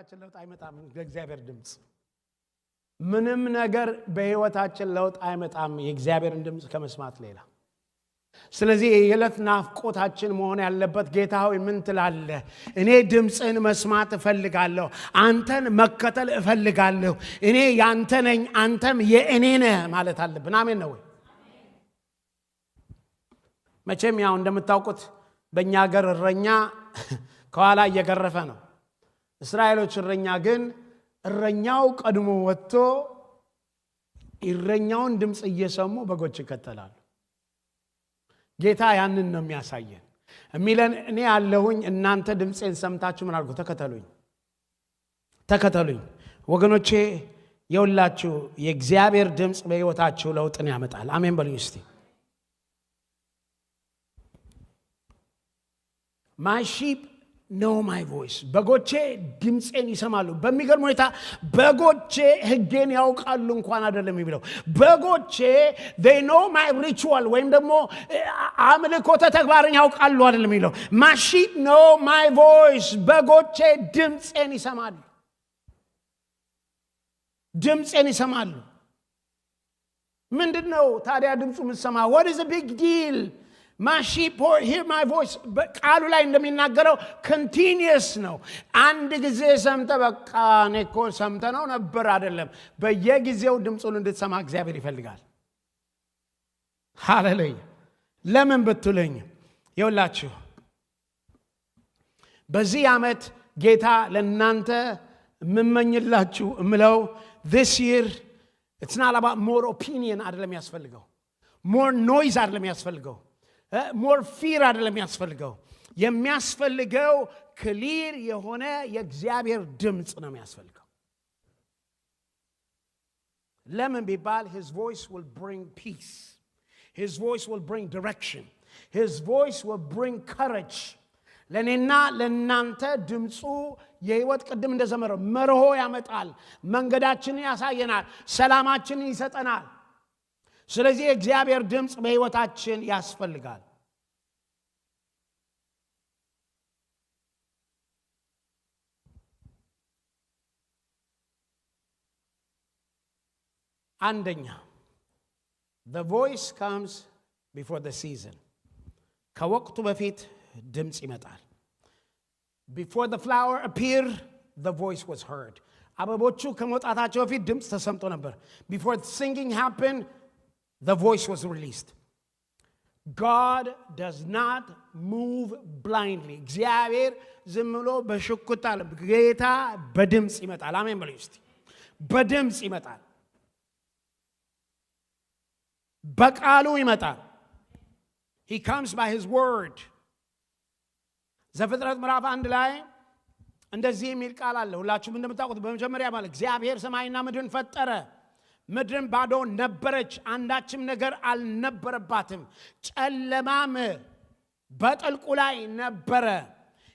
በህይወታችን ለውጥ አይመጣም። የእግዚአብሔር ድምፅ፣ ምንም ነገር በህይወታችን ለውጥ አይመጣም የእግዚአብሔርን ድምፅ ከመስማት ሌላ። ስለዚህ የዕለት ናፍቆታችን መሆን ያለበት፣ ጌታ ሆይ ምን ትላለህ? እኔ ድምፅህን መስማት እፈልጋለሁ። አንተን መከተል እፈልጋለሁ። እኔ ያንተ ነኝ፣ አንተም የእኔ ነህ ማለት አለብን። አሜን ነው ወይ? መቼም ያው እንደምታውቁት በእኛ ሀገር እረኛ ከኋላ እየገረፈ ነው። እስራኤሎች እረኛ ግን እረኛው ቀድሞ ወጥቶ እረኛውን ድምፅ እየሰሙ በጎች ይከተላሉ። ጌታ ያንን ነው የሚያሳየን፣ የሚለን እኔ ያለሁኝ እናንተ ድምፄን ሰምታችሁ ምን አድርጉ? ተከተሉኝ፣ ተከተሉኝ። ወገኖቼ፣ የውላችሁ የእግዚአብሔር ድምፅ በሕይወታችሁ ለውጥን ያመጣል። አሜን በሉኝ እስቲ። My sheep know my voice፣ በጎቼ ድምፄን ይሰማሉ። በሚገርም ሁኔታ በጎቼ ሕጌን ያውቃሉ እንኳን አይደለም የሚለው፣ በጎቼ they know my ritual ወይም ደግሞ አምልኮተ ተግባርን ያውቃሉ አይደለም የሚለው። My sheep know my voice፣ በጎቼ ድምፄን ይሰማሉ። ድምፄን ይሰማሉ። ምንድን ነው ታዲያ ድምፁ የምትሰማ? What is big deal? My sheep hear my voice። ቃሉ ላይ እንደሚናገረው continuous ነው። አንድ ጊዜ ሰምተ በቃ እኔ እኮ ሰምተ ነው ነበር አይደለም። በየጊዜው ድምፁን እንድትሰማ እግዚአብሔር ይፈልጋል። ሃሌሉያ። ለምን ብትሉኝ ይኸውላችሁ በዚህ ዓመት ጌታ ለእናንተ የምመኝላችሁ እምለው this year it's not about more opinion አይደለም ያስፈልገው፣ more noise አይደለም ያስፈልገው፣ more fear አይደለም ያስፈልገው። የሚያስፈልገው clear የሆነ የእግዚአብሔር ድምፅ ነው የሚያስፈልገው። ለምን ቢባል his voice will bring peace, his voice will bring direction, his voice will bring courage። ለእኔና ለእናንተ ድምፁ የህይወት፣ ቅድም እንደዘመረው፣ መርሆ ያመጣል፣ መንገዳችንን ያሳየናል፣ ሰላማችንን ይሰጠናል። ስለዚህ የእግዚአብሔር ድምፅ በህይወታችን ያስፈልጋል። አንደኛ፣ the voice comes before the season፣ ከወቅቱ በፊት ድምፅ ይመጣል። Before the flower appear, the voice was heard። አበቦቹ ከመውጣታቸው በፊት ድምፅ ተሰምቶ ነበር። Before singing happened, the voice was released. God does not move blindly። እግዚአብሔር ዝም ብሎ በሽኩታ፣ ጌታ በድምፅ ይመጣል። አሜን በሉ እስቲ። በድምፅ ይመጣል፣ በቃሉ ይመጣል። He comes by his word። ዘፍጥረት ምዕራፍ 1 ላይ እንደዚህ የሚል ቃል አለ። ሁላችሁም እንደምታውቁት በመጀመሪያ ማለት እግዚአብሔር ሰማይና ምድርን ፈጠረ። ምድርም ባዶ ነበረች፣ አንዳችም ነገር አልነበረባትም። ጨለማም በጥልቁ ላይ ነበረ።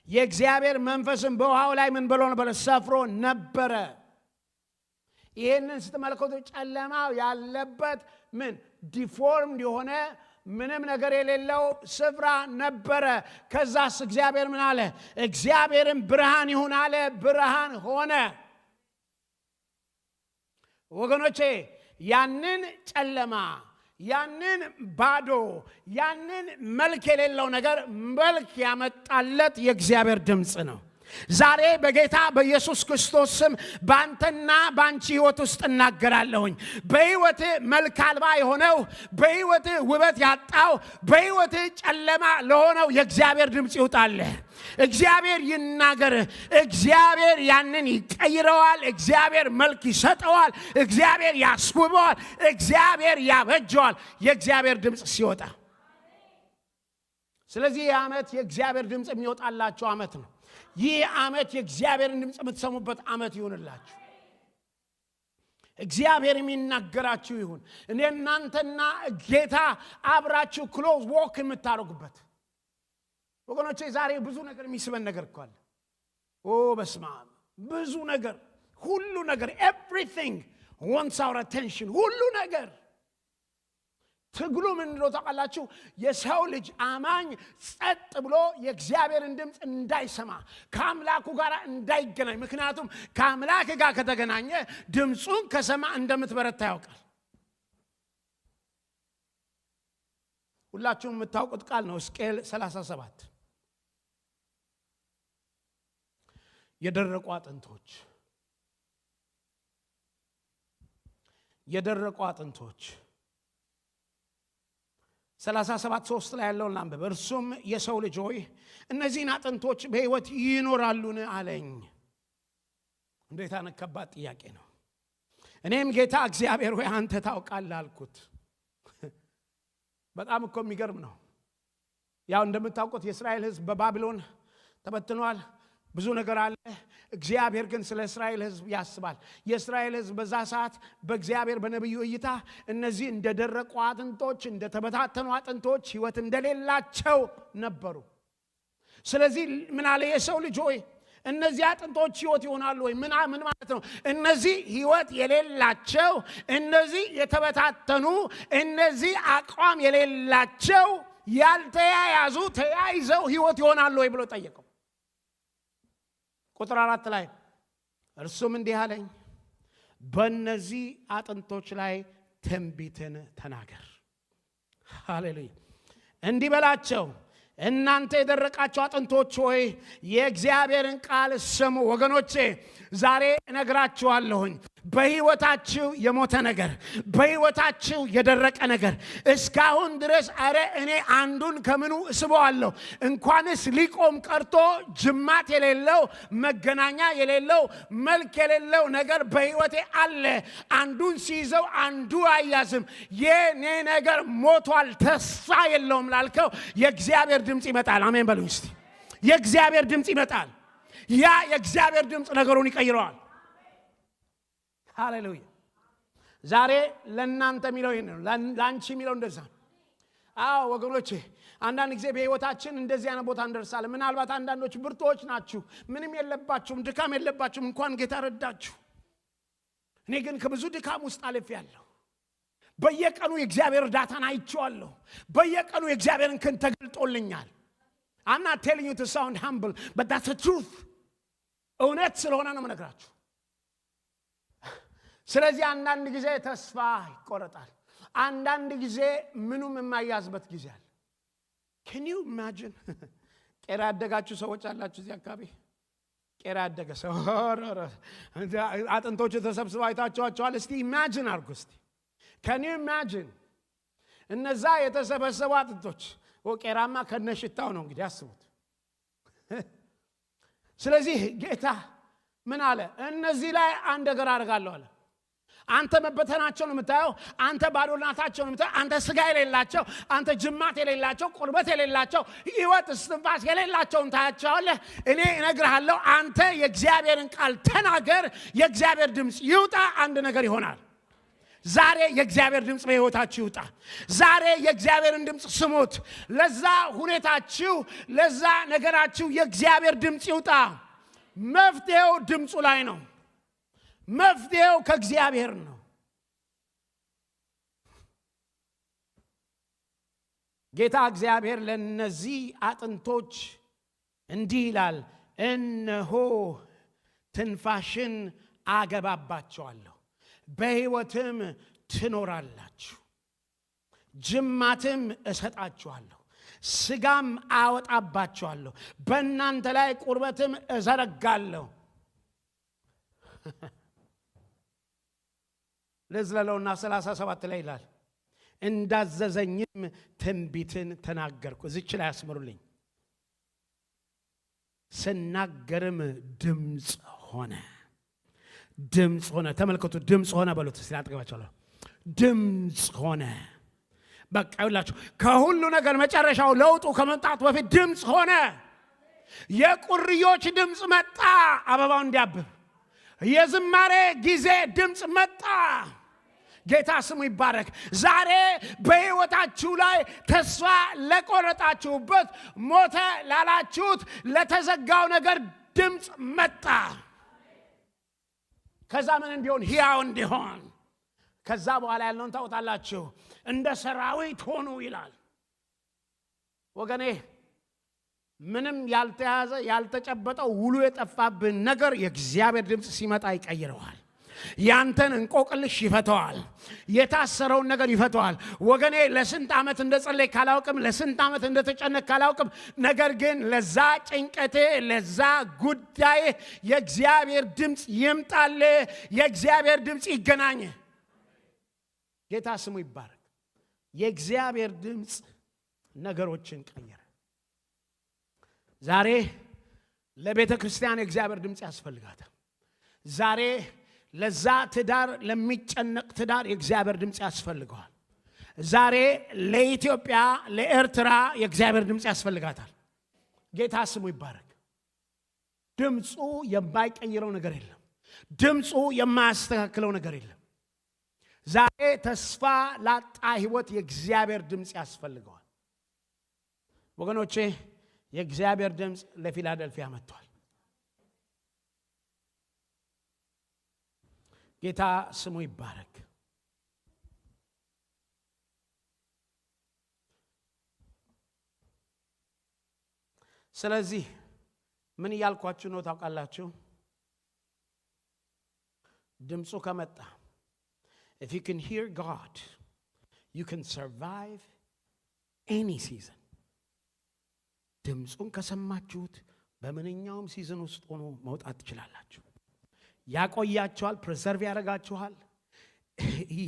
የእግዚአብሔር መንፈስም በውሃው ላይ ምን ብሎ ነበረ? ሰፍሮ ነበረ። ይህንን ስትመለከቱ ጨለማው ያለበት ምን deformed የሆነ ምንም ነገር የሌለው ስፍራ ነበረ። ከዛስ እግዚአብሔር ምን አለ? እግዚአብሔርም ብርሃን ይሁን አለ፣ ብርሃን ሆነ። ወገኖቼ፣ ያንን ጨለማ፣ ያንን ባዶ፣ ያንን መልክ የሌለው ነገር መልክ ያመጣለት የእግዚአብሔር ድምፅ ነው። ዛሬ በጌታ በኢየሱስ ክርስቶስ ስም በአንተና በአንቺ ሕይወት ውስጥ እናገራለሁኝ። በሕይወትህ መልክ አልባ የሆነው፣ በሕይወትህ ውበት ያጣው፣ በሕይወትህ ጨለማ ለሆነው የእግዚአብሔር ድምፅ ይውጣልህ። እግዚአብሔር ይናገርህ። እግዚአብሔር ያንን ይቀይረዋል። እግዚአብሔር መልክ ይሰጠዋል። እግዚአብሔር ያስውበዋል። እግዚአብሔር ያበጀዋል። የእግዚአብሔር ድምፅ ሲወጣ። ስለዚህ ይህ ዓመት የእግዚአብሔር ድምፅ የሚወጣላችሁ ዓመት ነው። ይህ ዓመት የእግዚአብሔርን ድምፅ የምትሰሙበት ዓመት ይሁንላችሁ። እግዚአብሔር የሚናገራችሁ ይሁን። እኔ እናንተና ጌታ አብራችሁ close walk የምታደርጉበት። ወገኖቼ፣ ዛሬ ብዙ ነገር የሚስበን ነገር እኮ አለ። ኦ በስመ አብ፣ ብዙ ነገር፣ ሁሉ ነገር፣ everything wants our attention፣ ሁሉ ነገር። ትግሉ ምን እንደሆነ ታውቃላችሁ? የሰው ልጅ አማኝ ጸጥ ብሎ የእግዚአብሔርን ድምፅ እንዳይሰማ፣ ከአምላኩ ጋር እንዳይገናኝ። ምክንያቱም ከአምላክ ጋር ከተገናኘ፣ ድምፁን ከሰማ እንደምትበረታ ያውቃል። ሁላችሁም የምታውቁት ቃል ነው። ሕዝቅኤል 37፣ የደረቁ አጥንቶች፣ የደረቁ አጥንቶች፣ 37:3 ላይ ያለውን ላንብብ። እርሱም "የሰው ልጅ ሆይ፣ እነዚህን አጥንቶች በሕይወት ይኖራሉን?" አለኝ። እንዴት አይነት ከባድ ጥያቄ ነው! እኔም "ጌታ እግዚአብሔር ሆይ፣ አንተ ታውቃለህ" አልኩት። በጣም እኮ የሚገርም ነው። ያው እንደምታውቁት የእስራኤል ሕዝብ በባቢሎን ተበትኗል። ብዙ ነገር አለ። እግዚአብሔር ግን ስለ እስራኤል ሕዝብ ያስባል። የእስራኤል ሕዝብ በዛ ሰዓት በእግዚአብሔር በነቢዩ እይታ እነዚህ እንደደረቁ አጥንቶች፣ እንደተበታተኑ አጥንቶች፣ ሕይወት እንደሌላቸው ነበሩ። ስለዚህ ምን አለ? "የሰው ልጅ ሆይ፣ እነዚህ አጥንቶች ሕይወት ይሆናሉ ወይ?" ምን ማለት ነው? እነዚህ ሕይወት የሌላቸው፣ እነዚህ የተበታተኑ፣ እነዚህ አቋም የሌላቸው፣ ያልተያያዙ ተያይዘው ሕይወት ይሆናሉ ወይ ብሎ ጠየቀው። ቁጥር 4 ላይ እርሱም እንዲህ አለኝ፣ "በእነዚህ አጥንቶች ላይ ትንቢትን ተናገር።" ሃሌሉያ። እንዲህ በላቸው፣ "እናንተ የደረቃችሁ አጥንቶች ሆይ፣ የእግዚአብሔርን ቃል ስሙ።" ወገኖቼ፣ ዛሬ እነግራችኋለሁኝ፣ በሕይወታችሁ የሞተ ነገር፣ በሕይወታችሁ የደረቀ ነገር እስካሁን ድረስ አረ እኔ አንዱን ከምኑ እስበዋለሁ፣ እንኳንስ ሊቆም ቀርቶ ጅማት የሌለው፣ መገናኛ የሌለው፣ መልክ የሌለው ነገር በሕይወቴ አለ። አንዱን ሲይዘው አንዱ አያዝም። የኔ ነገር ሞቷል፣ ተስፋ የለውም ላልከው የእግዚአብሔር ድምፅ ይመጣል። አሜን በሉኝ እስቲ። የእግዚአብሔር ድምፅ ይመጣል። ያ የእግዚአብሔር ድምፅ ነገሩን ይቀይረዋል። ሃሌሉያ። ዛሬ ለእናንተ የሚለው ይህን ነው። ለአንቺ የሚለው እንደዛ ነው። አዎ ወገኖቼ፣ አንዳንድ ጊዜ በሕይወታችን እንደዚህ አይነት ቦታ እንደርሳለን። ምናልባት አንዳንዶች ብርቱዎች ናችሁ፣ ምንም የለባችሁም፣ ድካም የለባችሁም። እንኳን ጌታ ረዳችሁ። እኔ ግን ከብዙ ድካም ውስጥ አልፌያለሁ። በየቀኑ የእግዚአብሔር እርዳታን አይቼዋለሁ። በየቀኑ የእግዚአብሔርን ክንድ ተገልጦልኛል። I'm not telling you to sound humble, but that's the truth. እውነት ስለሆነ ነው የምነግራችሁ። ስለዚህ አንዳንድ ጊዜ ተስፋ ይቆረጣል። አንዳንድ ጊዜ ምኑም የማያዝበት ጊዜ አለ። Can you imagine? ቄራ ያደጋችሁ ሰዎች አላችሁ እዚህ አካባቢ? ቄራ ያደገ ሰው አጥንቶቹ ተሰብስበው አይታችኋቸዋል። እስቲ imagine አድርጉ። እስቲ can you imagine እነዛ የተሰበሰቡ አጥንቶች? ቄራማ ከነሽታው ነው እንግዲህ፣ አስቡት። ስለዚህ ጌታ ምን አለ? "እነዚህ ላይ አንድ ነገር አደርጋለሁ" አለ። አንተ መበተናቸውን የምታየው፣ አንተ ባዶነታቸውን የምታየው፣ አንተ ስጋ የሌላቸው፣ አንተ ጅማት የሌላቸው፣ ቁርበት የሌላቸው፣ ሕይወት እስትንፋስ የሌላቸውን ታያቸዋለህ። እኔ እነግርሃለሁ፣ አንተ የእግዚአብሔርን ቃል ተናገር፣ የእግዚአብሔር ድምፅ ይውጣ፣ አንድ ነገር ይሆናል። ዛሬ የእግዚአብሔር ድምፅ በሕይወታችሁ ይውጣ። ዛሬ የእግዚአብሔርን ድምፅ ስሙት። ለዛ ሁኔታችሁ፣ ለዛ ነገራችሁ የእግዚአብሔር ድምፅ ይውጣ። መፍትሄው ድምፁ ላይ ነው። መፍትሄው ከእግዚአብሔር ነው። ጌታ እግዚአብሔር ለነዚህ አጥንቶች እንዲህ ይላል፣ "እነሆ ትንፋሽን አገባባቸዋለሁ፣ በሕይወትም ትኖራላችሁ። ጅማትም እሰጣችኋለሁ፣ ስጋም አወጣባችኋለሁ፣ በእናንተ ላይ ቁርበትም እዘረጋለሁ።" ልዝለለውና 37 ላይ ይላል፣ "እንዳዘዘኝም ትንቢትን ተናገርኩ።" እዚች ላይ አስምሩልኝ። "ስናገርም ድምፅ ሆነ።" ድምፅ ሆነ። ተመልከቱ፣ ድምፅ ሆነ በሉት እስቲ አጠገባችሁ። ድምፅ ሆነ። በቃ ይኸውላችሁ፣ ከሁሉ ነገር መጨረሻው ለውጡ ከመምጣቱ በፊት ድምፅ ሆነ። የቁርዮች ድምፅ መጣ፣ አበባው እንዲያብብ የዝማሬ ጊዜ ድምፅ መጣ። ጌታ ስሙ ይባረክ። ዛሬ በሕይወታችሁ ላይ ተስፋ ለቆረጣችሁበት፣ ሞተ ላላችሁት፣ ለተዘጋው ነገር ድምፅ መጣ። ከዛ ምን እንዲሆን? ሕያው እንዲሆን። ከዛ በኋላ ያለውን ታውቃላችሁ። እንደ ሰራዊት ሆኑ ይላል። ወገኔ፣ ምንም ያልተያዘ፣ ያልተጨበጠው፣ ውሉ የጠፋብን ነገር የእግዚአብሔር ድምፅ ሲመጣ ይቀይረዋል። ያንተን እንቆቅልሽ ይፈተዋል። የታሰረውን ነገር ይፈተዋል። ወገኔ፣ ለስንት ዓመት እንደጸለይክ አላውቅም፣ ለስንት ዓመት እንደተጨነቅክ አላውቅም። ነገር ግን ለዛ ጭንቀቴ፣ ለዛ ጉዳይ የእግዚአብሔር ድምፅ ይምጣልህ። የእግዚአብሔር ድምፅ ይገናኝህ። ጌታ ስሙ ይባረክ። የእግዚአብሔር ድምፅ ነገሮችን ቀየረ። ዛሬ ለቤተ ክርስቲያን የእግዚአብሔር ድምፅ ያስፈልጋታል። ዛሬ ለዛ ትዳር፣ ለሚጨነቅ ትዳር የእግዚአብሔር ድምፅ ያስፈልገዋል። ዛሬ ለኢትዮጵያ፣ ለኤርትራ የእግዚአብሔር ድምፅ ያስፈልጋታል። ጌታ ስሙ ይባረክ። ድምፁ የማይቀይረው ነገር የለም። ድምፁ የማያስተካክለው ነገር የለም። ዛሬ ተስፋ ላጣ ህይወት የእግዚአብሔር ድምፅ ያስፈልገዋል። ወገኖቼ፣ የእግዚአብሔር ድምፅ ለፊላደልፊያ መጥቷል። ጌታ ስሙ ይባረክ። ስለዚህ ምን እያልኳችሁ ነው ታውቃላችሁ? ድምፁ ከመጣ፣ if you can hear God, you can survive any season። ድምፁን ከሰማችሁት በምንኛውም season ውስጥ ሆኖ መውጣት ትችላላችሁ። ያቆያችኋል፣ preserve ያደርጋችኋል፣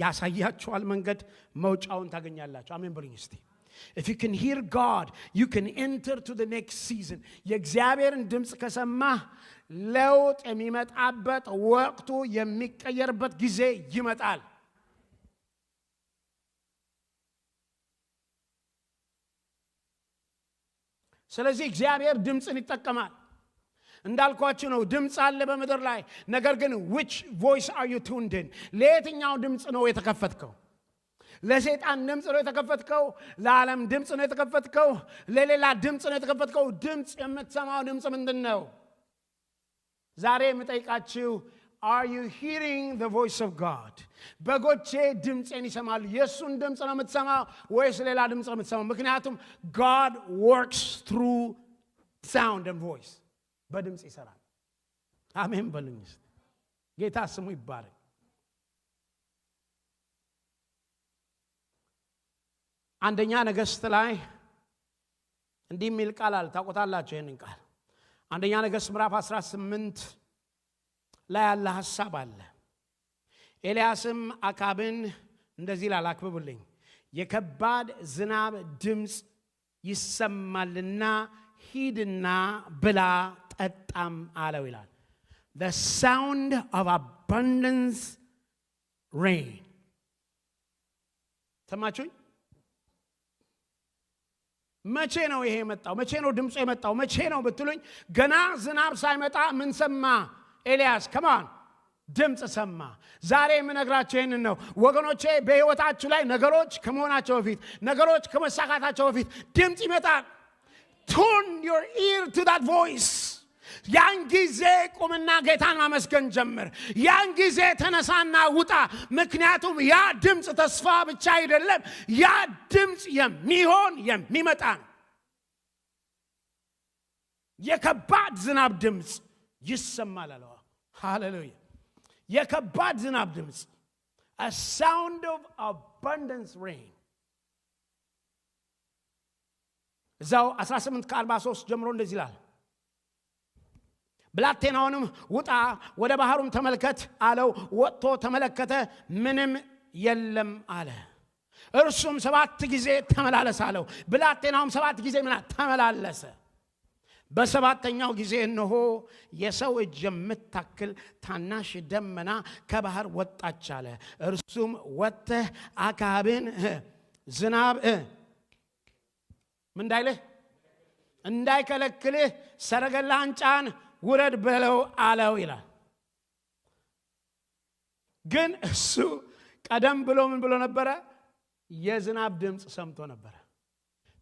ያሳያችኋል መንገድ፣ መውጫውን ታገኛላችሁ። አሜን በሉኝ እስቲ። If you can hear God, you can enter to the next season. የእግዚአብሔርን ድምፅ ከሰማህ ለውጥ የሚመጣበት፣ ወቅቱ የሚቀየርበት ጊዜ ይመጣል። ስለዚህ እግዚአብሔር ድምፅን ይጠቀማል። እንዳልኳችሁ ነው፣ ድምፅ አለ በምድር ላይ። ነገር ግን which voice are you tuned in? ለየትኛው ድምፅ ነው የተከፈትከው? ለሰይጣን ድምፅ ነው የተከፈትከው? ለዓለም ድምፅ ነው የተከፈትከው? ለሌላ ድምፅ ነው የተከፈትከው? ድምፅ የምትሰማው ድምፅ ምንድን ነው? ዛሬ የምጠይቃችሁ፣ are you hearing the voice of God? በጎቼ ድምፄን ይሰማሉ። የእሱን ድምፅ ነው የምትሰማው ወይስ ሌላ ድምፅ ነው የምትሰማው? ምክንያቱም God works through sound and voice። በድምፅ ይሰራል። አሜን በሉኝ እስቲ። ጌታ ስሙ ይባረክ። አንደኛ ነገሥት ላይ እንዲህ የሚል ቃል አለ። ታውቁታላችሁ ይህንን ቃል። አንደኛ ነገሥት ምዕራፍ 18 ላይ ያለ ሐሳብ አለ። ኤልያስም አካብን እንደዚህ ይላል፣ አክብቡልኝ። የከባድ ዝናብ ድምፅ ይሰማልና ሂድና ብላ ጠጣም አለው ይላል። The sound of abundance rain። ሰማችሁኝ? መቼ ነው ይሄ የመጣው? መቼ ነው ድምፁ የመጣው? መቼ ነው ብትሉኝ፣ ገና ዝናብ ሳይመጣ ምን ሰማ ኤልያስ? Come on፣ ድምፅ ሰማ። ዛሬ የምነግራችሁ ይህንን ነው ወገኖቼ። በሕይወታችሁ ላይ ነገሮች ከመሆናቸው በፊት፣ ነገሮች ከመሳካታቸው በፊት ድምፅ ይመጣል። Tune your ear to that voice። ያን ጊዜ ቁምና ጌታን ማመስገን ጀምር። ያን ጊዜ ተነሳና ውጣ። ምክንያቱም ያ ድምፅ ተስፋ ብቻ አይደለም፣ ያ ድምፅ የሚሆን፣ የሚመጣ ነው። የከባድ ዝናብ ድምፅ ይሰማል አለው። ሃሌሉያ! የከባድ ዝናብ ድምፅ፣ a sound of abundance rain። እዛው 18 ከ43 ጀምሮ እንደዚህ ይላል። ብላቴናውንም ውጣ፣ ወደ ባህሩም ተመልከት አለው። ወጥቶ ተመለከተ፣ ምንም የለም አለ። እርሱም ሰባት ጊዜ ተመላለስ አለው። ብላቴናውም ሰባት ጊዜ ምና ተመላለሰ። በሰባተኛው ጊዜ እነሆ የሰው እጅ የምታክል ታናሽ ደመና ከባህር ወጣች አለ። እርሱም ወጥተህ አክዓብን ዝናብ ምን እንዳይልህ፣ እንዳይከለክልህ ሰረገላህን ጫን፣ ውረድ በለው አለው ይላል። ግን እሱ ቀደም ብሎ ምን ብሎ ነበረ? የዝናብ ድምፅ ሰምቶ ነበረ።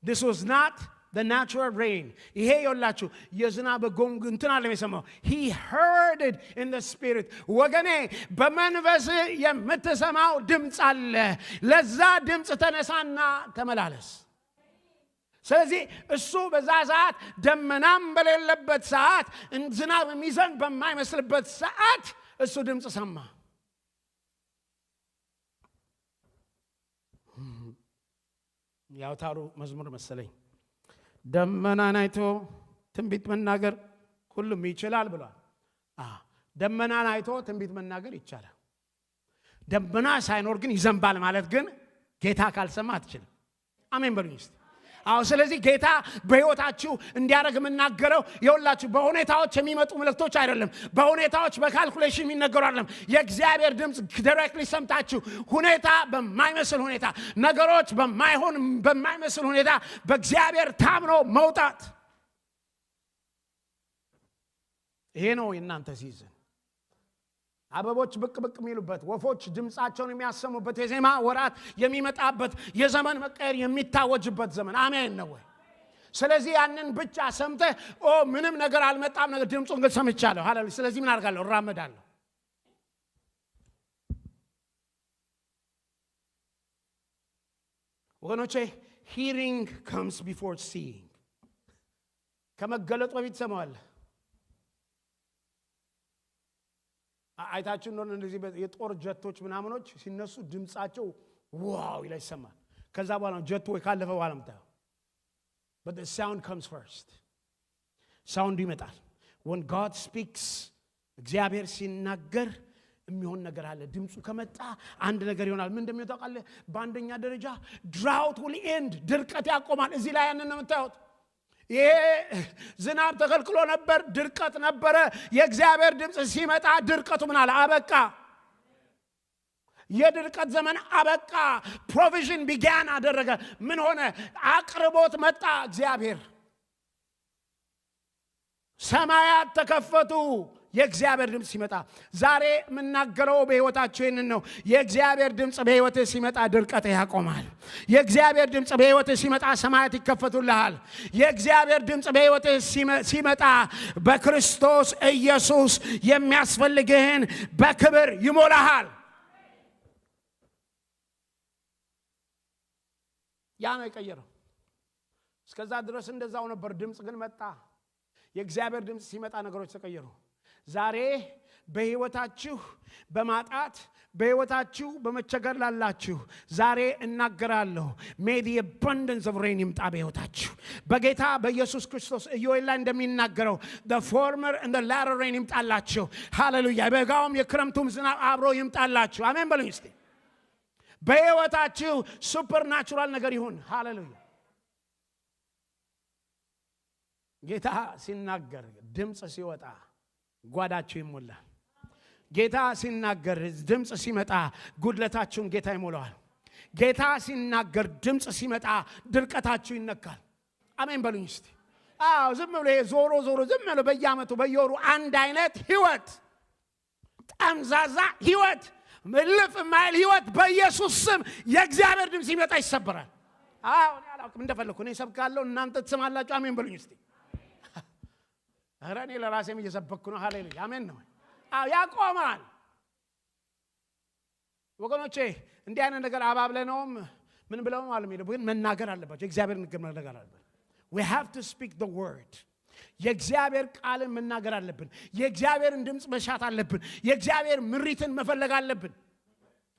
This was not the The natural rain. ይሄ የላችሁ የዝናብ ጎንግ እንትን አለም የሰማው። He heard it in the spirit. ወገኔ፣ በመንፈስ የምትሰማው ድምፅ አለ። ለዛ ድምፅ ተነሳና ተመላለስ። ስለዚህ እሱ በዛ ሰዓት ደመናም በሌለበት ሰዓት፣ ዝናብ የሚዘንብ በማይመስልበት ሰዓት እሱ ድምፅ ሰማ። የአውታሩ መዝሙር መሰለኝ፣ ደመናን አይቶ ትንቢት መናገር ሁሉም ይችላል ብሏል። ደመናን አይቶ ትንቢት መናገር ይቻላል። ደመና ሳይኖር ግን ይዘንባል ማለት ግን ጌታ ካልሰማ አትችልም። አሜን በሉኝ እስቲ። አዎ፣ ስለዚህ ጌታ በሕይወታችሁ እንዲያደርግ የምናገረው የሁላችሁ በሁኔታዎች የሚመጡ ምልክቶች አይደለም። በሁኔታዎች በ calculation የሚነገሩ አይደለም። የእግዚአብሔር ድምፅ directly ሰምታችሁ ሁኔታ በማይመስል ሁኔታ፣ ነገሮች በማይሆን በማይመስል ሁኔታ በእግዚአብሔር ታምኖ መውጣት፣ ይሄ ነው የእናንተ season። አበቦች ብቅ ብቅ የሚሉበት፣ ወፎች ድምፃቸውን የሚያሰሙበት፣ የዜማ ወራት የሚመጣበት፣ የዘመን መቀየር የሚታወጅበት ዘመን። አሜን ነው ወይ? ስለዚህ ያንን ብቻ ሰምተህ ኦ ምንም ነገር አልመጣም፣ ነገር ድምፁን ግን ሰምቻለሁ። ሃሌሉያ። ስለዚህ ምን አደርጋለሁ? እራመዳለሁ። ወገኖቼ፣ hearing comes before seeing። ከመገለጡ በፊት ትሰማዋለህ። አይታችሁ እንደሆነ እንደዚህ የጦር ጀቶች ምናምኖች ሲነሱ ድምፃቸው wow ይላል፣ ይሰማል። ከዛ በኋላ ጀቱ ወይ ካለፈ በኋላ የምታየው፣ but the sound comes first። Sound ኡ ይመጣል። When God speaks፣ እግዚአብሔር ሲናገር የሚሆን ነገር አለ። ድምፁ ከመጣ አንድ ነገር ይሆናል። ምን እንደሚሆን ታውቃለህ? በአንደኛ ደረጃ drought will end፣ ድርቀት ያቆማል። እዚህ ላይ ያንን ነው የምታዩት። ይሄ ዝናብ ተከልክሎ ነበር፣ ድርቀት ነበረ። የእግዚአብሔር ድምፅ ሲመጣ ድርቀቱ ምን አለ? አበቃ። የድርቀት ዘመን አበቃ። Provision began አደረገ። ምን ሆነ? አቅርቦት መጣ። እግዚአብሔር ሰማያት ተከፈቱ። የእግዚአብሔር ድምፅ ሲመጣ፣ ዛሬ የምናገረው በሕይወታችሁ ይህንን ነው። የእግዚአብሔር ድምፅ በሕይወትህ ሲመጣ ድርቀት ያቆማል። የእግዚአብሔር ድምፅ በሕይወትህ ሲመጣ ሰማያት ይከፈቱልሃል። የእግዚአብሔር ድምፅ በሕይወትህ ሲመጣ በክርስቶስ ኢየሱስ የሚያስፈልግህን በክብር ይሞላሃል። ያ ነው የቀየረው። እስከዛ ድረስ እንደዛው ነበር። ድምፅ ግን መጣ። የእግዚአብሔር ድምፅ ሲመጣ ነገሮች ተቀየሩ። ዛሬ በሕይወታችሁ በማጣት፣ በሕይወታችሁ በመቸገር ላላችሁ ዛሬ እናገራለሁ። May the abundance of rain ይምጣ በሕይወታችሁ በጌታ በኢየሱስ ክርስቶስ። ኢዮኤል ላይ እንደሚናገረው the former and the latter rain ይምጣላችሁ። ሃሌሉያ! የበጋውም የክረምቱም ዝናብ አብሮ ይምጣላችሁ። አሜን በሉኝ እስቲ። በሕይወታችሁ supernatural ነገር ይሁን። ሃሌሉያ! ጌታ ሲናገር፣ ድምፅ ሲወጣ ጓዳችሁ ይሞላል። ጌታ ሲናገር፣ ድምፅ ሲመጣ ጉድለታችሁን ጌታ ይሞላዋል። ጌታ ሲናገር፣ ድምፅ ሲመጣ ድርቀታችሁ ይነካል። አሜን በሉኝ እስቲ። አዎ፣ ዝም ብሎ ይሄ ዞሮ ዞሮ ዝም ብሎ በየዓመቱ በየወሩ አንድ አይነት ህይወት፣ ጠምዛዛ ህይወት፣ እልፍ የማይል ህይወት በኢየሱስ ስም የእግዚአብሔር ድምፅ ሲመጣ ይሰበራል። አዎ፣ እኔ አላውቅም፣ እንደፈለግኩ እኔ እሰብካለሁ፣ እናንተ ትሰማላችሁ። አሜን በሉኝ እስቲ። ኧረ እኔ ለራሴም እየሰበኩ ነው። ሃሌሉያ፣ አሜን ነው። አዎ፣ ያቆማል። ወገኖቼ፣ እንዲህ አይነት ነገር አባብለነውም ምን ብለውም አለ፣ ግን መናገር አለባቸው። የእግዚአብሔር ንግግር መናገር አለብን። We have to speak the word። የእግዚአብሔር ቃልን መናገር አለብን። የእግዚአብሔርን ድምፅ መሻት አለብን። የእግዚአብሔር ምሪትን መፈለግ አለብን።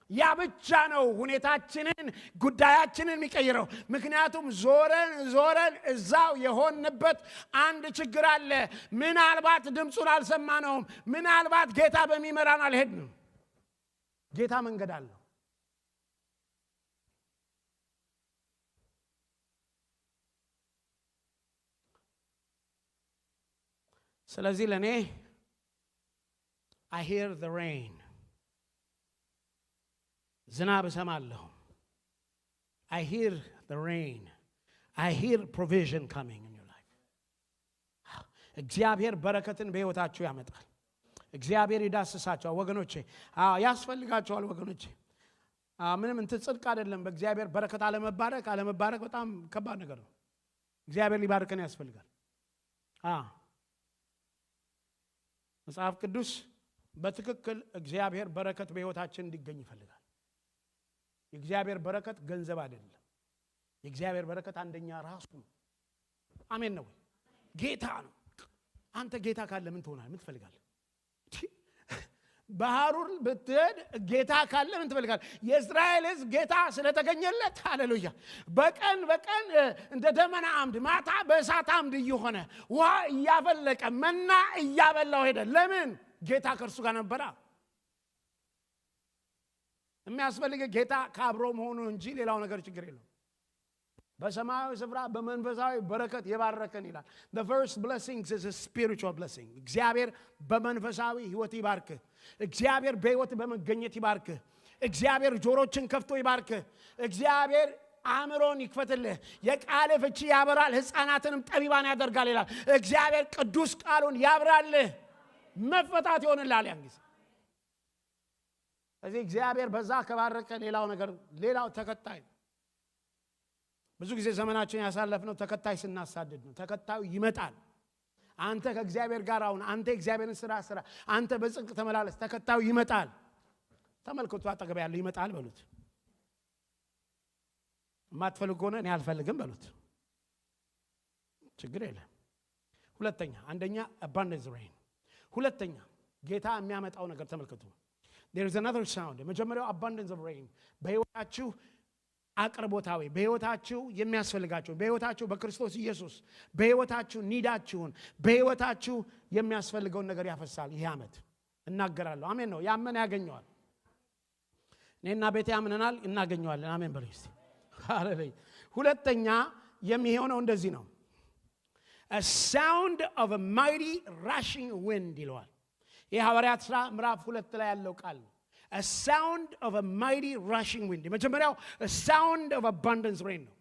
ያ ብቻ ነው ሁኔታችንን ጉዳያችንን የሚቀይረው። ምክንያቱም ዞረን ዞረን እዛው የሆንበት አንድ ችግር አለ። ምናልባት ድምፁን አልሰማነውም። ምናልባት ጌታ በሚመራን አልሄድንም። ጌታ መንገድ አለው። ስለዚህ ለእኔ I hear the rain፣ ዝናብ እሰማለሁ። I hear the rain. I hear provision coming in your life. እግዚአብሔር በረከትን በሕይወታችሁ ያመጣል። እግዚአብሔር ይዳስሳችኋል ወገኖቼ። አዎ፣ ያስፈልጋችኋል ወገኖቼ። አዎ፣ ምንም እንትን ጽድቅ አይደለም። በእግዚአብሔር በረከት አለመባረክ በጣም ከባድ ነገር ነው። እግዚአብሔር ሊባርከን ያስፈልጋል። መጽሐፍ ቅዱስ በትክክል እግዚአብሔር በረከት በሕይወታችን እንዲገኝ ይፈልጋል። የእግዚአብሔር በረከት ገንዘብ አይደለም። የእግዚአብሔር በረከት አንደኛ ራሱ ነው። አሜን ነው ወይ? ጌታ ነው። አንተ ጌታ ካለ ምን ትሆናለህ? ምን ትፈልጋለህ? በሐሩር ብትሄድ ጌታ ካለ ምን ትፈልጋለህ? የእስራኤል ሕዝብ ጌታ ስለተገኘለት፣ ሃሌሉያ፣ በቀን በቀን እንደ ደመና አምድ፣ ማታ በእሳት አምድ እየሆነ፣ ውሃ እያፈለቀ፣ መና እያበላው ሄደ። ለምን? ጌታ ከእርሱ ጋር ነበራ። የሚያስፈልግ ጌታ ከአብሮ መሆኑ እንጂ ሌላው ነገር ችግር የለውም። በሰማያዊ ስፍራ በመንፈሳዊ በረከት የባረከን ይላል። The first blessing is a spiritual blessing። እግዚአብሔር በመንፈሳዊ ህይወት ይባርክህ። እግዚአብሔር በህይወት በመገኘት ይባርክህ። እግዚአብሔር ጆሮችን ከፍቶ ይባርክህ። እግዚአብሔር አእምሮን ይክፈትልህ። የቃል ፍቺ ያበራል፣ ሕፃናትንም ጠቢባን ያደርጋል ይላል። እግዚአብሔር ቅዱስ ቃሉን ያብራልህ፣ መፈታት ይሆንልሃል ያን ጊዜ። ስለዚህ እግዚአብሔር በዛ ከባረከ ሌላው ነገር ሌላው ተከታይ ነው። ብዙ ጊዜ ዘመናችን ያሳለፍነው ተከታይ ስናሳድድ ነው። ተከታዩ ይመጣል። አንተ ከእግዚአብሔር ጋር አሁን አንተ የእግዚአብሔርን ስራ ስራ፣ አንተ በጽድቅ ተመላለስ፣ ተከታዩ ይመጣል። ተመልከቱ፣ አጠገብ ያለው ይመጣል በሉት። የማትፈልግ ከሆነ እኔ አልፈልግም በሉት። ችግር የለም። ሁለተኛ፣ አንደኛ abundance rain፣ ሁለተኛ ጌታ የሚያመጣው ነገር ተመልከቱ። There is another sound። የመጀመሪያው abundance of rain፣ በህይወታችሁ አቅርቦታዊ፣ በህይወታችሁ የሚያስፈልጋችሁ፣ በህይወታችሁ በክርስቶስ ኢየሱስ በህይወታችሁ need ኣችሁን፣ በህይወታችሁ የሚያስፈልገውን ነገር ያፈሳል። ይሄ ዓመት እናገራለሁ። አሜን ነው። ያመነ ያገኘዋል። እኔና ቤቴ አምነናል፣ እናገኘዋለን። አሜን በሉ እስቲ። ሃሌሉያ። ሁለተኛ የሚሆነው እንደዚህ ነው። A sound of a mighty rushing wind ይለዋል። ይህ ሐዋርያት ሥራ ምዕራፍ 2 ላይ ያለው ቃል ነው። A sound of a mighty rushing wind። የመጀመሪያው a sound of abundance rain ነው።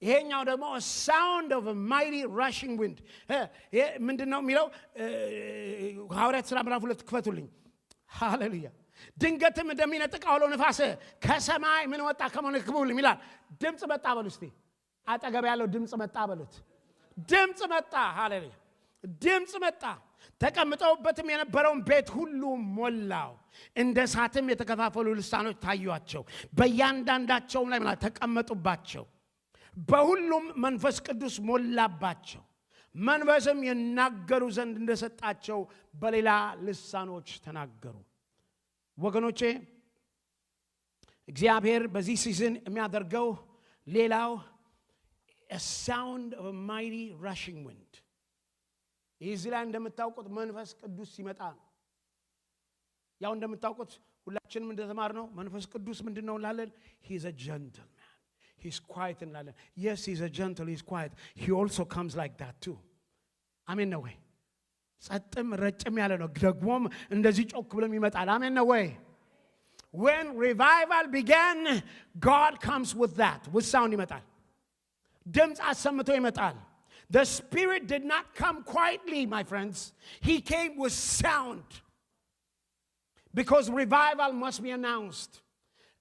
ይሄኛው ደግሞ a sound of a mighty rushing wind። ምንድን ነው የሚለው? ሐዋርያት ሥራ ምዕራፍ 2 ክፈቱልኝ። ሃሌሉያ። ድንገትም እንደሚነጥቅ አውሎ ነፋስ ከሰማይ ምን ወጣ? ከመንክቡልም ይላል። ድምፅ መጣ በሉ እስቲ። አጠገብ ያለው ድምፅ መጣ በሉት። ድምፅ መጣ። ሃሌሉያ። ድምፅ መጣ። ተቀምጠውበትም የነበረውን ቤት ሁሉ ሞላው። እንደ እሳትም የተከፋፈሉ ልሳኖች ታዩአቸው፣ በእያንዳንዳቸውም ላይ ተቀመጡባቸው። በሁሉም መንፈስ ቅዱስ ሞላባቸው፣ መንፈስም ይናገሩ ዘንድ እንደሰጣቸው በሌላ ልሳኖች ተናገሩ። ወገኖቼ፣ እግዚአብሔር በዚህ season የሚያደርገው ሌላው a sound of a mighty rushing wind። ይህ እዚህ ላይ እንደምታውቁት መንፈስ ቅዱስ ሲመጣ ነው። ያው እንደምታውቁት ሁላችንም እንደተማርነው መንፈስ ቅዱስ ምንድን ነው እንላለን? He's a gentleman, he's quiet እንላለን። Yes, he's a gentle, he's quiet. He also comes like that too። አሜን ነው ወይ? ጸጥም ረጭም ያለ ነው። ደግሞም እንደዚህ ጮክ ብሎም ይመጣል። አሜን ነው ወይ? When revival began, God comes with that, with sound ይመጣል። ድምፅ አሰምቶ ይመጣል። The Spirit did not come quietly, my friends. He came with sound. Because revival must be announced.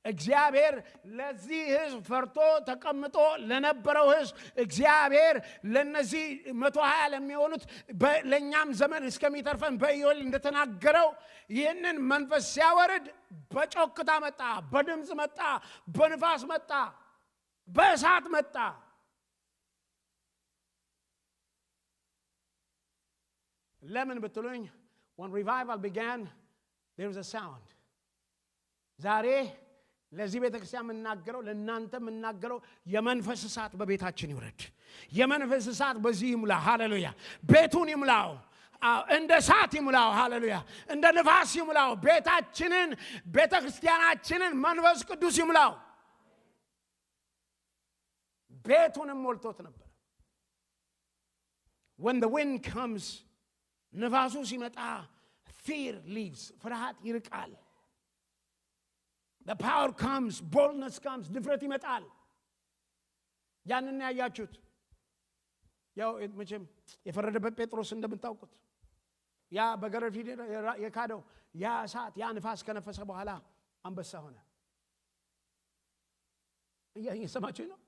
እግዚአብሔር ለዚህ ሕዝብ፣ ፈርቶ ተቀምጦ ለነበረው ሕዝብ፣ እግዚአብሔር ለነዚህ 120 ለሚሆኑት፣ ለእኛም ዘመን እስከሚተርፈን በኢዮኤል እንደተናገረው ይህንን መንፈስ ሲያወርድ በጮክታ መጣ፣ በድምፅ መጣ፣ በንፋስ መጣ፣ በእሳት መጣ። ለምን ብትሉኝ when revival began, there was a sound። ዛሬ ለዚህ ቤተ ክርስቲያን የምናገረው፣ ለእናንተ የምናገረው የመንፈስ እሳት በቤታችን ይውረድ። የመንፈስ እሳት በዚህ ይሙላ። ሃሌሉያ። ቤቱን ይሙላው። እንደ እሳት ይሙላው። ሃሌሉያ። እንደ ንፋስ ይሙላው። ቤታችንን፣ ቤተ ክርስቲያናችንን መንፈስ ቅዱስ ይሙላው። ቤቱንም ሞልቶት ነበር። When the wind comes፣ ንፋሱ ሲመጣ fear leaves፣ ፍርሃት ይርቃል። The power comes, boldness comes፣ ድፍረት ይመጣል። ያንን ያያችሁት ያው መቼም የፈረደበት ጴጥሮስ እንደምታውቁት ያ በገረድ ፊት የካደው፣ ያ እሳት ያ ንፋስ ከነፈሰ በኋላ አንበሳ ሆነ። እየሰማችሁኝ ነው?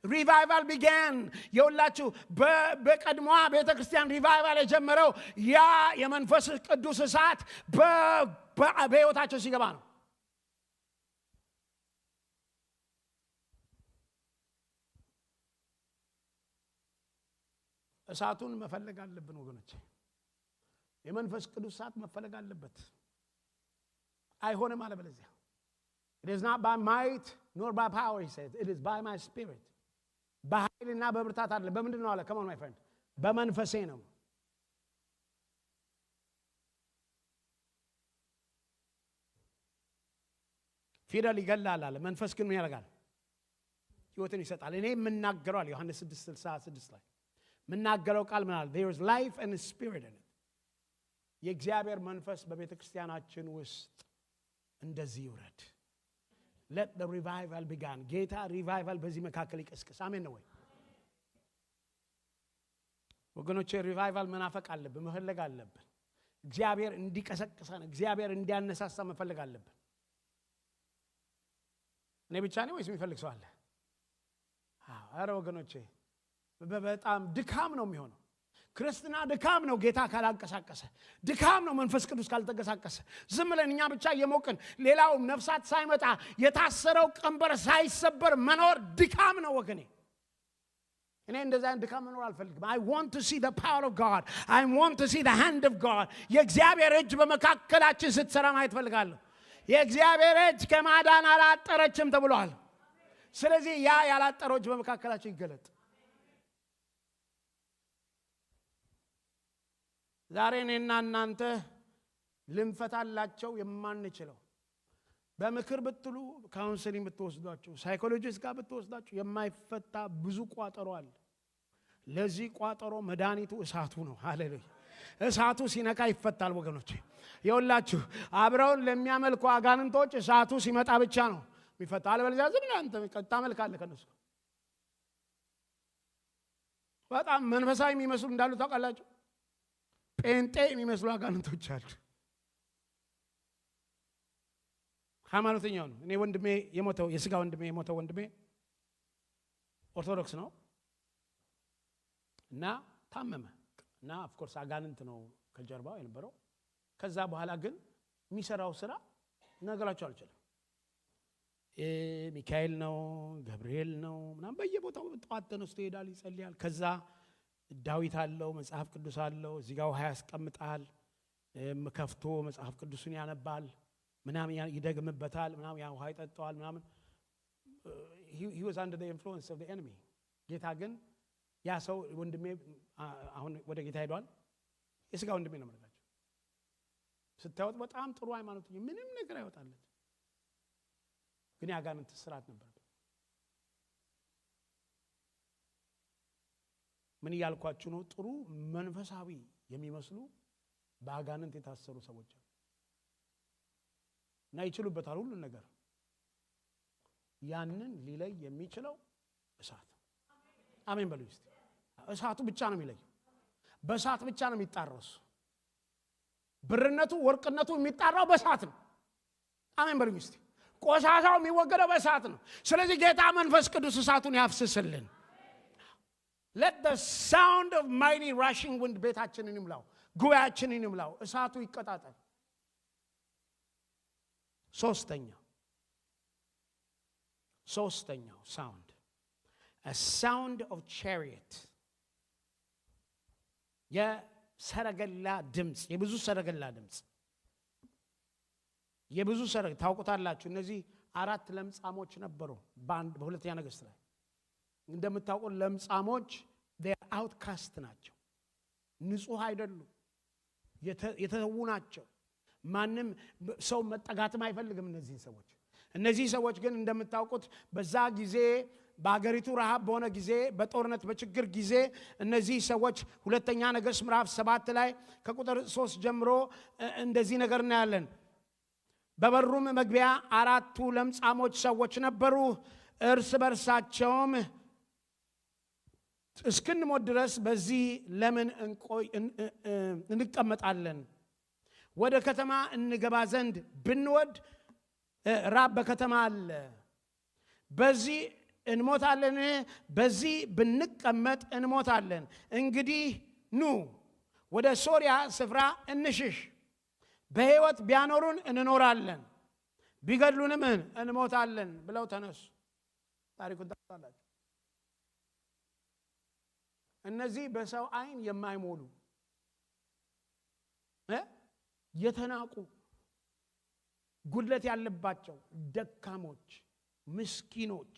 Revival began. የሁላችሁ በቀድሞዋ ቤተ ክርስቲያን revival የጀመረው ያ የመንፈስ ቅዱስ እሳት በሕይወታቸው ሲገባ ነው። እሳቱን መፈለግ አለብን ወገኖች። የመንፈስ ቅዱስ እሳት መፈለግ አለበት። አይሆንም አለበለዚያ። It is not by might nor by power, he says. It is by my spirit. በኃይልና በብርታት አይደለም። በምንድን ነው አለ? Come on, my friend. በመንፈሴ ነው። ፊደል ይገላል አለ። መንፈስ ግን ምን ያደርጋል? ሕይወትን ይሰጣል። እኔ የምናገረው አለ ዮሐንስ 6:66 ላይ የምናገረው ቃል ምን አለ? There is life and spirit in it. የእግዚአብሔር መንፈስ በቤተ ክርስቲያናችን ውስጥ እንደዚህ ይውረድ። Let the revival begin. ጌታ revival በዚህ መካከል ይቀስቅስ። አሜን ነው ወይ ወገኖቼ? Revival መናፈቅ አለብን፣ መፈለግ አለብን። እግዚአብሔር እንዲቀሰቅሰን፣ እግዚአብሔር እንዲያነሳሳ መፈለግ አለብን። እኔ ብቻ ነኝ ወይስ የሚፈልግ ሰው አለ? አዎ፣ ኧረ ወገኖቼ በጣም ድካም ነው የሚሆነው። ክርስትና ድካም ነው። ጌታ ካላንቀሳቀሰ ድካም ነው። መንፈስ ቅዱስ ካልተንቀሳቀሰ ዝም ብለን እኛ ብቻ እየሞቅን ሌላው ነፍሳት ሳይመጣ የታሰረው ቀንበር ሳይሰበር መኖር ድካም ነው ወገኔ። እኔ እንደዛ አይነት ድካም መኖር አልፈልግም። I want to see the power of God. I want to see the hand of God. የእግዚአብሔር እጅ በመካከላችን ስትሰራ ማየት እፈልጋለሁ። የእግዚአብሔር እጅ ከማዳን አላጠረችም ተብሏል። ስለዚህ ያ ያላጠረው እጅ በመካከላችን ይገለጥ። ዛሬ እኔና እናንተ ልንፈታላቸው የማንችለው፣ በምክር ብትሉ፣ counseling ብትወስዷቸው፣ psychologist ጋር ብትወስዷቸው የማይፈታ ብዙ ቋጠሮ አለ። ለዚህ ቋጠሮ መድኃኒቱ እሳቱ ነው። ሃሌሉያ! እሳቱ ሲነካ ይፈታል ወገኖች። ይኸውላችሁ አብረውን ለሚያመልኩ አጋንንቶች እሳቱ ሲመጣ ብቻ ነው የሚፈታ። አለበለዚያ ዝም ብለህ አንተ ታመልካለህ ከነሱ። በጣም መንፈሳዊ የሚመስሉ እንዳሉ ታውቃላችሁ። ጴንጤ የሚመስሉ አጋንንቶች አሉ። ሃይማኖተኛው ነው። እኔ ወንድሜ የሞተው፣ የስጋ ወንድሜ የሞተው ወንድሜ ኦርቶዶክስ ነው እና ታመመ እና of course አጋንንት ነው ከጀርባው የነበረው። ከዛ በኋላ ግን የሚሰራው ስራ ነገራቸው አልችልም። ሚካኤል ነው፣ ገብርኤል ነው ምናምን በየቦታው ጠዋት ተነስቶ ይሄዳል፣ ይጸልያል። ከዛ ዳዊት አለው፣ መጽሐፍ ቅዱስ አለው። እዚህ ጋር ውሃ ያስቀምጣል፣ ከፍቶ መጽሐፍ ቅዱስን ያነባል፣ ምናምን ይደግምበታል፣ ምናምን ያ ውሃ ይጠጣዋል ምናምን። He was under the influence of the enemy. ጌታ ግን ያ ሰው ወንድሜ አሁን ወደ ጌታ ሄዷል። የስጋ ወንድሜ ነው የምነግራቸው። ስታዩት በጣም ጥሩ ሃይማኖት፣ ምንም ነገር አይወጣለት፣ ግን የአጋንንት ስርዓት ነበረበት። ምን እያልኳችሁ ነው? ጥሩ መንፈሳዊ የሚመስሉ በአጋንንት የታሰሩ ሰዎች አሉ እና ይችሉበታል ሁሉን ነገር። ያንን ሊለይ የሚችለው እሳት። አሜን በሉ እስቲ። እሳቱ ብቻ ነው የሚለየው። በእሳት ብቻ ነው የሚጣራው። ብርነቱ ወርቅነቱ የሚጣራው በእሳት ነው። አሜን በሉ እስቲ። ቆሻሻው የሚወገደው በእሳት ነው። ስለዚህ ጌታ መንፈስ ቅዱስ እሳቱን ያፍስስልን። Let the sound of mighty rushing wind ቤታችንን ይምላው፣ ጉባኤያችንን ይምላው፣ እሳቱ ይቀጣጠል። ሶስተኛው sound, a sound of chariot፣ የሰረገላ ድምፅ፣ የብዙ ሰረገላ ድምፅ፣ የብዙ ሰረገላ ታውቁታላችሁ። እነዚህ አራት ለምጻሞች ነበሩ በአንድ በሁለተኛ ነገሥት ላይ። እንደምታውቁት ለምጻሞች outcast ናቸው፣ ንጹህ አይደሉም፣ የተተዉ ናቸው። ማንም ሰው መጠጋትም አይፈልግም እነዚህን ሰዎች። እነዚህ ሰዎች ግን እንደምታውቁት በዛ ጊዜ በሀገሪቱ ረሃብ በሆነ ጊዜ፣ በጦርነት በችግር ጊዜ እነዚህ ሰዎች ሁለተኛ ነገሥት ምዕራፍ 7 ላይ ከቁጥር 3 ጀምሮ እንደዚህ ነገር እናያለን። በበሩም መግቢያ አራቱ ለምጻሞች ሰዎች ነበሩ። እርስ በርሳቸውም እስክንሞት ድረስ በዚህ ለምን እንቀመጣለን? ወደ ከተማ እንገባ ዘንድ ብንወድ ራብ በከተማ አለ። በዚህ እንሞታለን? በዚህ ብንቀመጥ እንሞታለን። እንግዲህ ኑ ወደ ሶርያ ስፍራ እንሽሽ። በሕይወት ቢያኖሩን እንኖራለን፣ ቢገድሉንም እንሞታለን ብለው ተነሱ። ታሪኩን ታውቃላችሁ። እነዚህ በሰው አይን የማይሞሉ፣ የተናቁ፣ ጉድለት ያለባቸው ደካሞች፣ ምስኪኖች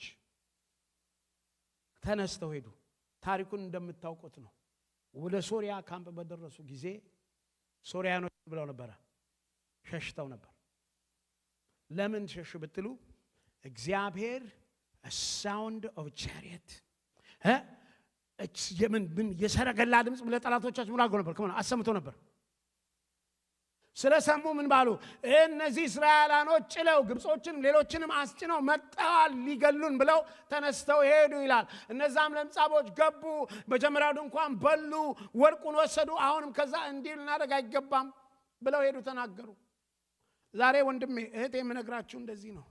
ተነስተው ሄዱ። ታሪኩን እንደምታውቁት ነው። ወደ ሶሪያ ካምፕ በደረሱ ጊዜ ሶሪያኖች ብለው ነበረ፣ ሸሽተው ነበር። ለምን ሸሹ ብትሉ እግዚአብሔር sound of chariot፣ የምን ምን የሰረገላ ድምፅ ለጠላቶቻቸው ምን አድርጎ ነበር? አሰምቶ ነበር። ስለሰሙ ምን ባሉ? እነዚህ እስራኤላኖች ጭለው ግብጾችንም ሌሎችንም አስጭነው መጥተዋል ሊገሉን ብለው ተነስተው ሄዱ ይላል። እነዛም ለምጻሞች ገቡ፣ መጀመሪያው ድንኳን በሉ፣ ወርቁን ወሰዱ። አሁንም ከዛ እንዲህ ልናደርግ አይገባም ብለው ሄዱ፣ ተናገሩ። ዛሬ ወንድሜ እህቴ የምነግራችሁ እንደዚህ ነው።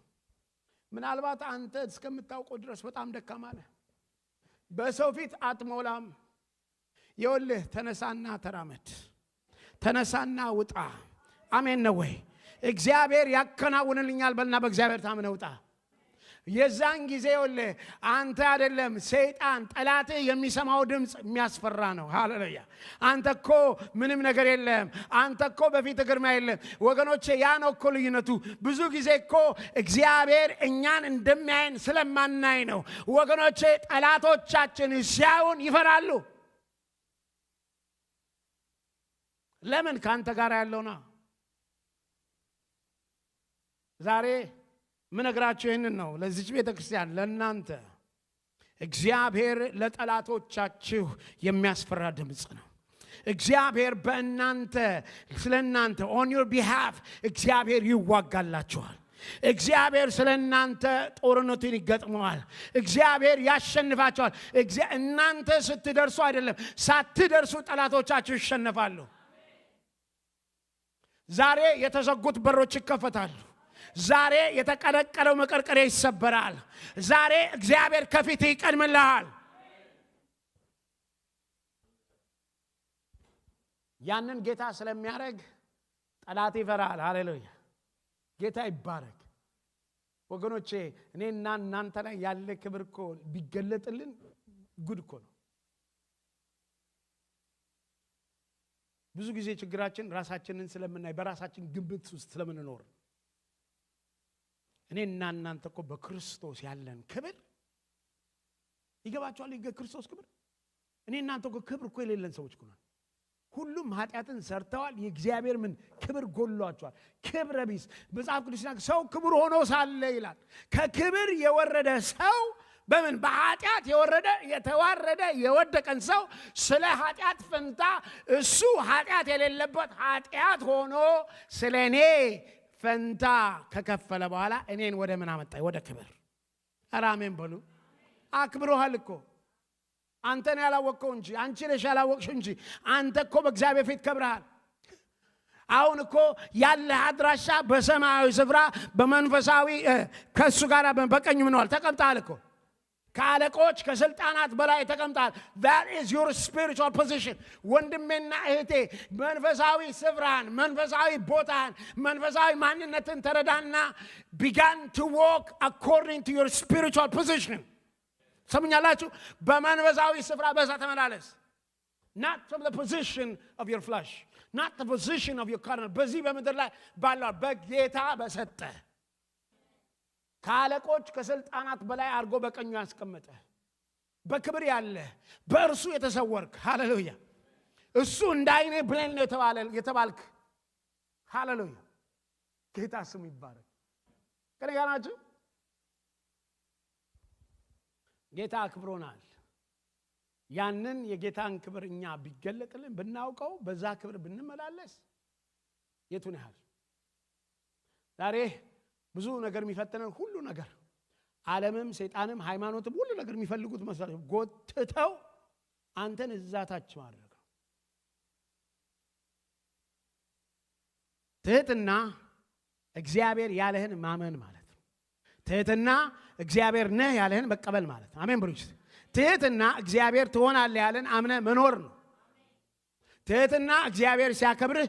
ምናልባት አንተ እስከምታውቀው ድረስ በጣም ደካማ ነህ። በሰው ፊት አትሞላም። ይኸውልህ፣ ተነሳና ተራመድ፣ ተነሳና ውጣ። አሜን ነው ወይ? እግዚአብሔር ያከናውንልኛል በልና በእግዚአብሔር ታምነህ ውጣ። የዛን ጊዜ ይኸውልህ አንተ አይደለም ሰይጣን ጠላትህ የሚሰማው ድምፅ የሚያስፈራ ነው። ሃሌሉያ! አንተ እኮ ምንም ነገር የለም። አንተ እኮ በፊት ግርማ የለም። ወገኖቼ፣ ያ ነው እኮ ልዩነቱ። ብዙ ጊዜ እኮ እግዚአብሔር እኛን እንደሚያየን ስለማናይ ነው። ወገኖቼ፣ ጠላቶቻችን ሲያዩን ይፈራሉ። ለምን? ከአንተ ጋር ያለውና። ዛሬ ምነግራችሁ ይህንን ነው። ለዚች ቤተ ክርስቲያን፣ ለእናንተ እግዚአብሔር ለጠላቶቻችሁ የሚያስፈራ ድምፅ ነው። እግዚአብሔር በእናንተ፣ ስለ እናንተ፣ on your behalf እግዚአብሔር ይዋጋላችኋል። እግዚአብሔር ስለ እናንተ ጦርነቱን ይገጥመዋል። እግዚአብሔር ያሸንፋቸዋል። እናንተ ስትደርሱ አይደለም፣ ሳትደርሱ ጠላቶቻችሁ ይሸነፋሉ። ዛሬ የተዘጉት በሮች ይከፈታሉ። ዛሬ የተቀለቀለው መቀርቀሪያ ይሰበራል። ዛሬ እግዚአብሔር ከፊት ይቀድምልሃል። ያንን ጌታ ስለሚያደርግ ጠላት ይፈራል። ሃሌሉያ! ጌታ ይባረክ። ወገኖቼ፣ እኔና እናንተ ላይ ያለ ክብር እኮ ቢገለጥልን ጉድ እኮ ነው። ብዙ ጊዜ ችግራችን ራሳችንን ስለምናይ፣ በራሳችን ግምት ውስጥ ስለምንኖር። እኔና እናንተ እኮ በክርስቶስ ያለን ክብር ይገባችኋል? የክርስቶስ ክብር፣ እኔ እናንተ እኮ ክብር እኮ የሌለን ሰዎች እኮ ነን። ሁሉም ኃጢአትን ሰርተዋል፣ የእግዚአብሔር ምን ክብር ጎሏቸዋል። ክብረ ቢስ፣ መጽሐፍ ቅዱስ ሲናገር ሰው ክቡር ሆኖ ሳለ ይላል። ከክብር የወረደ ሰው፣ በምን በኃጢአት የወረደ፣ የተዋረደ፣ የወደቀን ሰው ስለ ኃጢአት ፈንታ እሱ ኃጢአት የሌለበት ኃጢአት ሆኖ ስለ እኔ ፈንታ ከከፈለ በኋላ እኔን ወደ ምን አመጣኝ? ወደ ክብር። ኧረ አሜን በሉ። አክብሮሃል እኮ፣ አንተ ነው ያላወቅከው እንጂ፣ አንቺ ነሽ ያላወቅሽው እንጂ አንተ እኮ በእግዚአብሔር ፊት ከብረሃል። አሁን እኮ ያለህ አድራሻ በሰማያዊ ስፍራ በመንፈሳዊ ከእሱ ጋር በቀኙ ምነዋል ተቀምጠሃል እኮ፣ ከአለቆች ከስልጣናት በላይ ተቀምጠሃል። That is your spiritual position። ወንድሜና እህቴ፣ መንፈሳዊ ስፍራን፣ መንፈሳዊ ቦታን፣ መንፈሳዊ ማንነትን ተረዳና begin to walk according to your spiritual position። ሰሙኛላችሁ? በመንፈሳዊ ስፍራ በዛ ተመላለስ፣ not from the position of your flesh, not the position of your carnal፣ በዚህ በምድር ላይ ባለው፣ በጌታ በሰጠ፣ ከአለቆች ከስልጣናት በላይ አድርጎ በቀኙ ያስቀመጠ፣ በክብር ያለ፣ በእርሱ የተሰወርክ፣ ሃሌሉያ፣ እሱ እንደ አይኔ ብሌን ነው የተባልክ፣ ሃሌሉያ፣ ጌታ ስሙ ይባረክ። ከኔ ጋር ናችሁ? ጌታ አክብሮናል። ያንን የጌታን ክብር እኛ ቢገለጥልን፣ ብናውቀው፣ በዛ ክብር ብንመላለስ የቱን ያህል። ዛሬ ብዙ ነገር የሚፈትነን፣ ሁሉ ነገር፣ ዓለምም ሰይጣንም ሃይማኖትም ሁሉ ነገር የሚፈልጉት መሰለህ ጎትተው አንተን እዛ ታች ማድረግ ነው። ትህትና እግዚአብሔር ያለህን ማመን ማለት ነው። ትህትና እግዚአብሔር ነህ ያለህን መቀበል ማለት ነው። አሜን ብሩስ። ትህትና እግዚአብሔር ትሆናለህ ያለን አምነህ መኖር ነው። ትህትና እግዚአብሔር ሲያከብርህ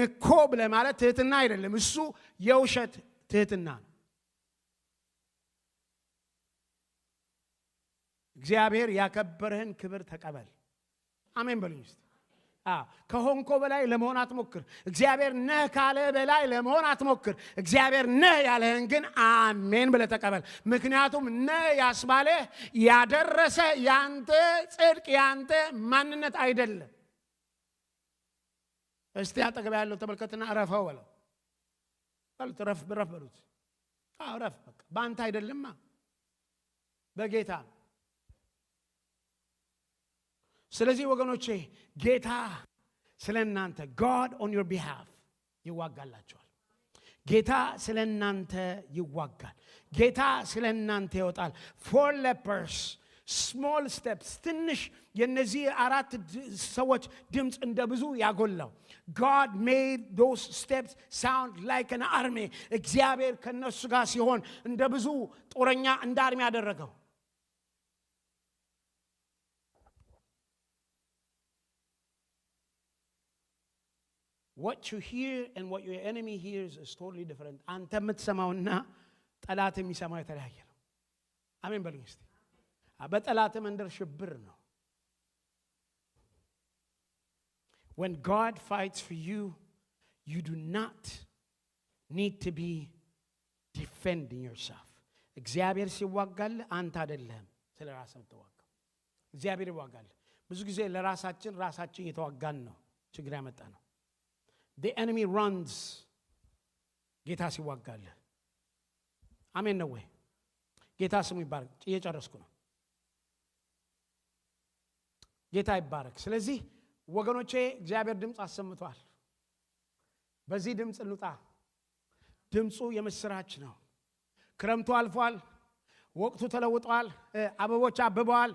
እኮ ብለህ ማለት ትህትና አይደለም። እሱ የውሸት ትህትና ነው። እግዚአብሔር ያከበረህን ክብር ተቀበል። አሜን በሉኝ እስቲ። ከሆንኮ በላይ ለመሆን አትሞክር። እግዚአብሔር ነህ ካለ በላይ ለመሆን አትሞክር። እግዚአብሔር ነህ ያለህን ግን አሜን ብለህ ተቀበል። ምክንያቱም ነህ ያስባለህ ያደረሰ ያንተ ጽድቅ ያንተ ማንነት አይደለም። እስቲ አጠገብ ያለው ተመልከትና እረፈው በለው። በሉት፣ እረፍ እረፍ በሉት። አዎ እረፍ፣ በቃ በአንተ አይደለማ በጌታ ነው። ስለዚህ ወገኖቼ ጌታ ስለ እናንተ God on your behalf ይዋጋላችኋል። ጌታ ስለ እናንተ ይዋጋል። ጌታ ስለ እናንተ ይወጣል። Four lepers, small steps፣ ትንሽ የነዚህ አራት ሰዎች ድምፅ እንደ ብዙ ያጎላው። God made those steps sound like an army። እግዚአብሔር ከነሱ ጋር ሲሆን እንደ ብዙ ጦረኛ፣ እንደ army ያደረገው። What you hear and what your enemy hears is totally different. አንተ የምትሰማውና ጠላት የሚሰማው የተለያየ ነው። አሜን በሉኝ እስቲ። በጠላት መንደር ሽብር ነው። When God fights for you, you do not need to be defending yourself. እግዚአብሔር ሲዋጋልህ አንተ አይደለህም ስለ ራስህ የምትዋጋው። እግዚአብሔር ይዋጋል። ብዙ ጊዜ ለራሳችን ራሳችን እየተዋጋን ነው ችግር ያመጣ ነው። The enemy runs ጌታ ሲዋጋልህ። አሜን ነው ወይ? ጌታ ስሙ ይባረክ። እየጨረስኩ ነው። ጌታ ይባረክ። ስለዚህ ወገኖቼ እግዚአብሔር ድምፅ አሰምቷል። በዚህ ድምፅ እንውጣ። ድምፁ የምስራች ነው። ክረምቱ አልፏል። ወቅቱ ተለውጧል። አበቦች አብበዋል።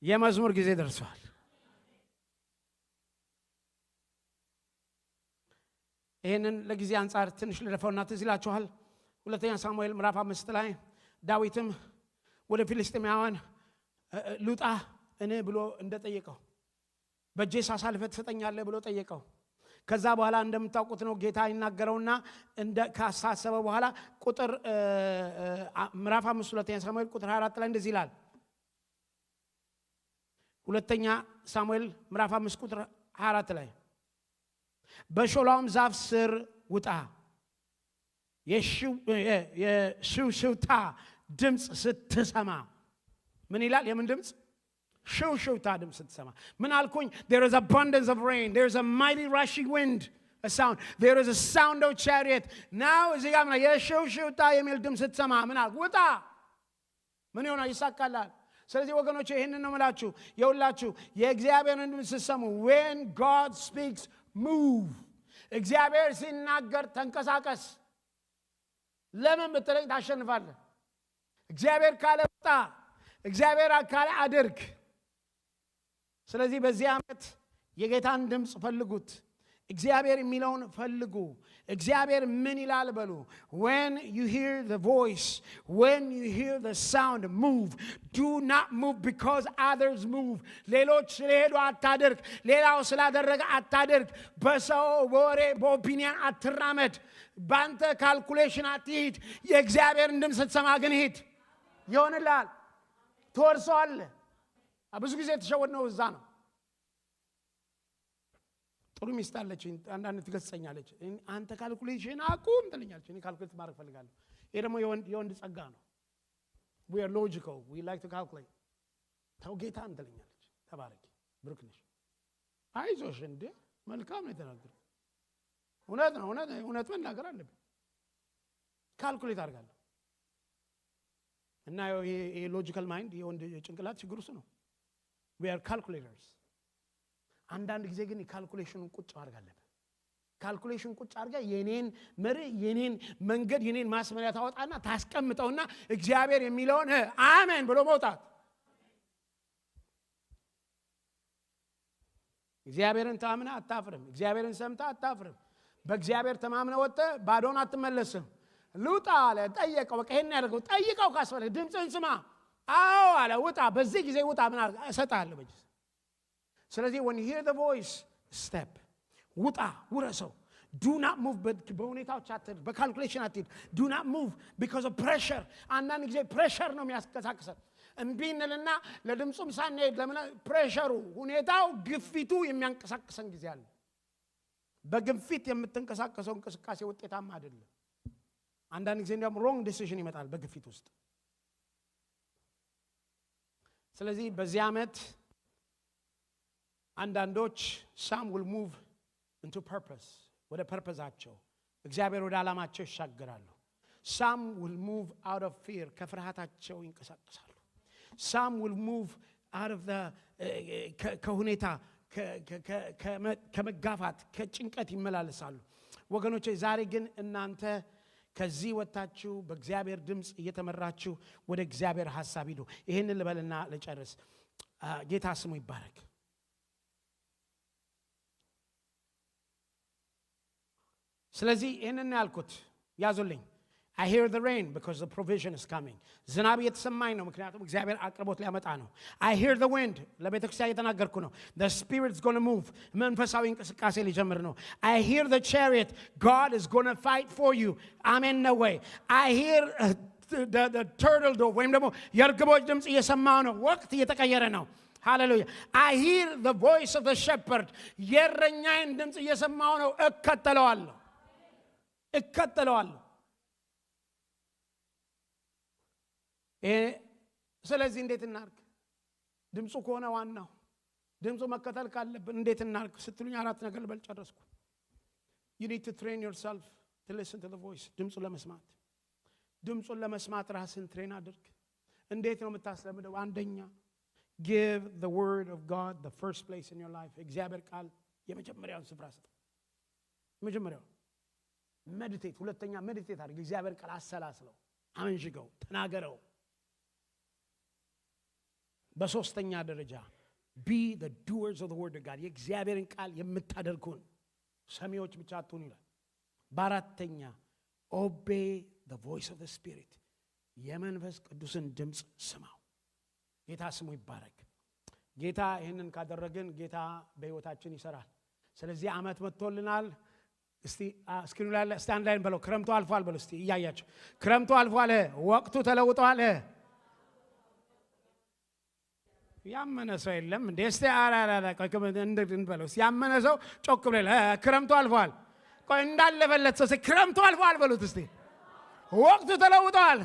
የመዝሙር ጊዜ ደርሷል። ይህንን ለጊዜ አንጻር ትንሽ ልለፈውና ትዝ ይላችኋል። ሁለተኛ ሳሙኤል ምዕራፍ 5 ላይ ዳዊትም ወደ ፊልስጤማውያን ልውጣ እኔ ብሎ እንደጠየቀው፣ በእጄ አሳልፈህ ትሰጠኛለህ ብሎ ጠየቀው። ከዛ በኋላ እንደምታውቁት ነው፣ ጌታ ይናገረውና እንደ ካሳሰበ በኋላ ቁጥር ምዕራፍ 5 ሁለተኛ ሳሙኤል ቁጥር 24 ላይ እንደዚህ ይላል። ሁለተኛ ሳሙኤል ምዕራፍ 5 ቁጥር 24 ላይ በሾላውም ዛፍ ስር ውጣ፣ የሽውሽውታ ድምፅ ስትሰማ ምን ይላል? የምን ድምፅ? ሽውሽውታ ድምፅ ስትሰማ ምን አልኩኝ? There is abundance of rain. There is a mighty rushing wind, a sound. There is a sound of chariot. Now እዚህ ጋር ምን የሽውሽውታ የሚል ድምፅ ስትሰማ ምን አልኩ? ውጣ። ምን ይሆናል? ይሳካላል። ስለዚህ ወገኖች ይህንን ነው የምላችሁ። የሁላችሁ የእግዚአብሔርን ድምፅ ስትሰሙ፣ when God speaks, move። እግዚአብሔር ሲናገር ተንቀሳቀስ። ለምን ብትለኝ ታሸንፋለህ። እግዚአብሔር ካለ ውጣ፣ እግዚአብሔር ካለ አድርግ። ስለዚህ በዚህ ዓመት የጌታን ድምፅ ፈልጉት። እግዚአብሔር የሚለውን ፈልጉ። እግዚአብሔር ምን ይላል በሉ። When you hear the voice, when you hear the sound, move. Do not move because others move. ሌሎች ስለሄዱ አታድርግ። ሌላው ስላደረገ አታድርግ። በሰው በወሬ በ opinion አትራመድ። በአንተ calculation አትሂድ። የእግዚአብሔርን ድምፅ ስትሰማ ግን ሂድ። ይሆንልሃል፣ ትወርሰዋለህ። ብዙ ጊዜ የተሸወድነው እዛ ነው። ጥሩ ሚስት አለችኝ። አንዳንድ ትገስጸኛለች። አንተ calculation አቁም ትለኛለች። እኔ calculate ማድረግ እፈልጋለሁ። ይሄ ደግሞ የወንድ ጸጋ ነው። We are logical, we like to calculate። ተው ጌታን ትለኛለች። ተባረኪ፣ ብሩክ ነሽ፣ አይዞሽ። እንዴ መልካም ነው የተናገርኩት። እውነት ነው፣ እውነት እውነት መናገር አለብን። Calculate አድርጋለሁ እና ይሄ logical mind የወንድ ጭንቅላት ችግሩ እሱ ነው። We are calculators። አንዳንድ ጊዜ ግን calculation ኑን ቁጭ ማድረግ አለብን። Calculation ቁጭ አድርገህ የኔን መርህ፣ የኔን መንገድ፣ የኔን ማስመሪያ ታወጣና ታስቀምጠውና እግዚአብሔር የሚለውን አሜን ብሎ መውጣት። እግዚአብሔርን ታምነህ አታፍርም። እግዚአብሔርን ሰምተህ አታፍርም። በእግዚአብሔር ተማምነህ ወጥተህ ባዶን አትመለስም። ልውጣ አለ። ጠየቀው። በቃ ይሄን ያደርገው ጠይቀው፣ ካስፈለገ ድምፅን ስማ። አዎ አለ፣ ውጣ፣ በዚህ ጊዜ ውጣ፣ ምን እሰጥሃለሁ በጊዜ። ስለዚህ when you hear the voice, step፣ ውጣ፣ ውረሰው። Do not move በሁኔታዎች አትሂድ፣ በ calculation አትሂድ። Do not move because of pressure። አንዳንድ ጊዜ pressure ነው የሚያንቀሳቅሰን። እምቢ እንልና ለድምፁም ሳንሄድ ለምን pressure ኡ፣ ሁኔታው፣ ግፊቱ የሚያንቀሳቅሰን ጊዜ አለ። በግፊት የምትንቀሳቀሰው እንቅስቃሴ ውጤታማ አይደለም። አንዳንድ ጊዜ እንዲያውም wrong decision ይመጣል በግፊት ውስጥ። ስለዚህ በዚህ ዓመት አንዳንዶች some will move into purpose፣ ወደ purpose ኣቸው፣ እግዚአብሔር ወደ ዓላማቸው ይሻገራሉ። Some will move out of fear፣ ከፍርሃታቸው ይንቀሳቀሳሉ። Some will move out of ከሁኔታ፣ ከመጋፋት፣ ከጭንቀት ይመላለሳሉ። ወገኖቼ፣ ዛሬ ግን እናንተ ከዚህ ወጥታችሁ በእግዚአብሔር ድምፅ እየተመራችሁ ወደ እግዚአብሔር ሐሳብ ሂዱ። ይህንን ልበልና ልጨርስ። ጌታ ስሙ ይባረክ። ስለዚህ ይህንን ያልኩት ያዙልኝ። I hear the rain because the provision is coming. ዝናብ እየተሰማኝ ነው፣ ምክንያቱም እግዚአብሔር አቅርቦት ሊያመጣ ነው። I hear the wind፣ ለቤተ ክርስቲያን እየተናገርኩ ነው። The spirit is going to move፣ መንፈሳዊ እንቅስቃሴ ሊጀምር ነው። I hear the chariot፣ God is going to fight for you። አሜን ነው ወይ? I hear the turtle dove ወይም ደግሞ የእርግቦች ድምፅ እየሰማሁ ነው። ወቅት እየተቀየረ ነው። ሃሌሉያ። I hear the voice of the shepherd፣ የእረኛዬን ድምፅ እየሰማሁ ነው። እከተለዋለሁ፣ እከተለዋለሁ። ስለዚህ እንዴት እናርግ? ድምፁ ከሆነ ዋናው ድምፁ መከተል ካለብን እንዴት እናርግ ስትሉኝ አራት ነገር ልበል፣ ጨረስኩ። You need to train yourself to listen to the voice። ድምፁን ለመስማት ራስን train አድርግ። እንዴት ነው የምታስለምደው? አንደኛ፣ give the word of God the first place in your life። እግዚአብሔር ቃል የመጀመሪያውን ስፍራ ስጥ። የመጀመሪያው meditate፣ ሁለተኛ meditate አድርግ። እግዚአብሔር ቃል አሰላስለው፣ አመንዥገው፣ ተናገረው። በሶስተኛ ደረጃ be the doers of the word of God፣ የእግዚአብሔርን ቃል የምታደርጉን ሰሚዎች ብቻ አትሁኑ ይላል። በአራተኛ obey the voice of the Spirit፣ የመንፈስ ቅዱስን ድምፅ ስማው። ጌታ ስሙ ይባረክ። ጌታ ይህንን ካደረግን ጌታ በሕይወታችን ይሰራል። ስለዚህ ዓመት መጥቶልናል። እስቲ screen ኡ ላይ እስቲ አንድ ላይ በለው፣ ክረምቱ አልፏል በለው። እስቲ እያያቸው ክረምቱ አልፏል፣ ወቅቱ ተለውጧል። ያመነ ሰው የለም እንዴ? እስቲ እንበለው። ያመነ ሰው ጮክ ብሎ ክረምቱ አልፏል። ቆይ፣ እንዳለፈለት ሰው ክረምቱ አልፏል በሉት እስቲ። ወቅቱ ተለውጧል።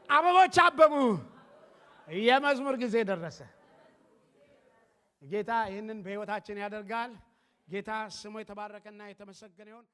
አበቦች አበቡ። የመዝሙር ጊዜ ደረሰ። ጌታ ይህንን በሕይወታችን ያደርጋል። ጌታ ስሙ የተባረከና የተመሰገነ ይሁን።